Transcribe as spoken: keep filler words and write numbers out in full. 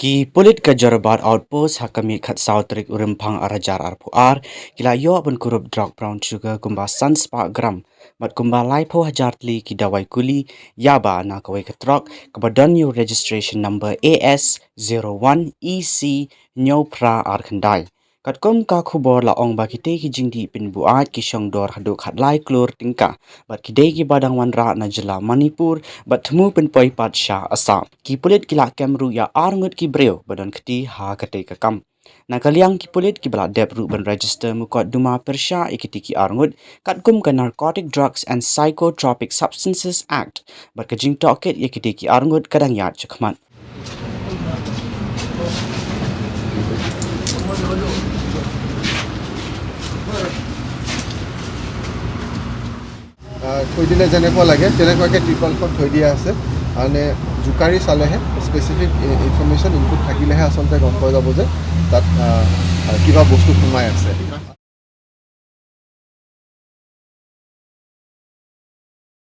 Ki pulit ka Jorabat Outpost ha ka miet khatsaw tarik u Rymphang ar hajar arphew ar ki la ïoh ban kurup drok brown sugar kumba san spah gram bad kumba laiphew hajar tylli ki dawai kuli yaba na kawei ka trok kaba don ïa u registration number A S zero one E C hynñiew phra ar khyndai. Katkum ka khubor la ong ba kitei ki jingdih pynbuaid ki shong dor haduh khatlai klur tyngka bad ki dei kiba dang wanrah na jylla Manipur bad thmu pynpoi pat sha Assam. Ki pulit ki la kem ruh ïa ar ngut ki briew ba don kti ha katei ka kam. Na ka liang ki pulit kiba la dep ruh ban register mukotduma pyrshah ïa kitei ki ar ngut katkum ka Narcotic Drugs and Psychotropic Substances Act bad ka jingtohkit ïa kitei ki ar ngut ka dang ïaid shakhmat. আহ, থৈ দিলে যেনেকুৱা লাগে তেনেকুৱাকৈ ত্ৰিপালখন থৈ দিয়া আছে। মানে জোকাৰি চালেহে স্পেচিফিক ইনফৰ্মেশ্যন ইনপুট থাকিলেহে আচলতে গম পোৱা যাব যে তাত আহ, কিবা বস্তু সোমাই আছে।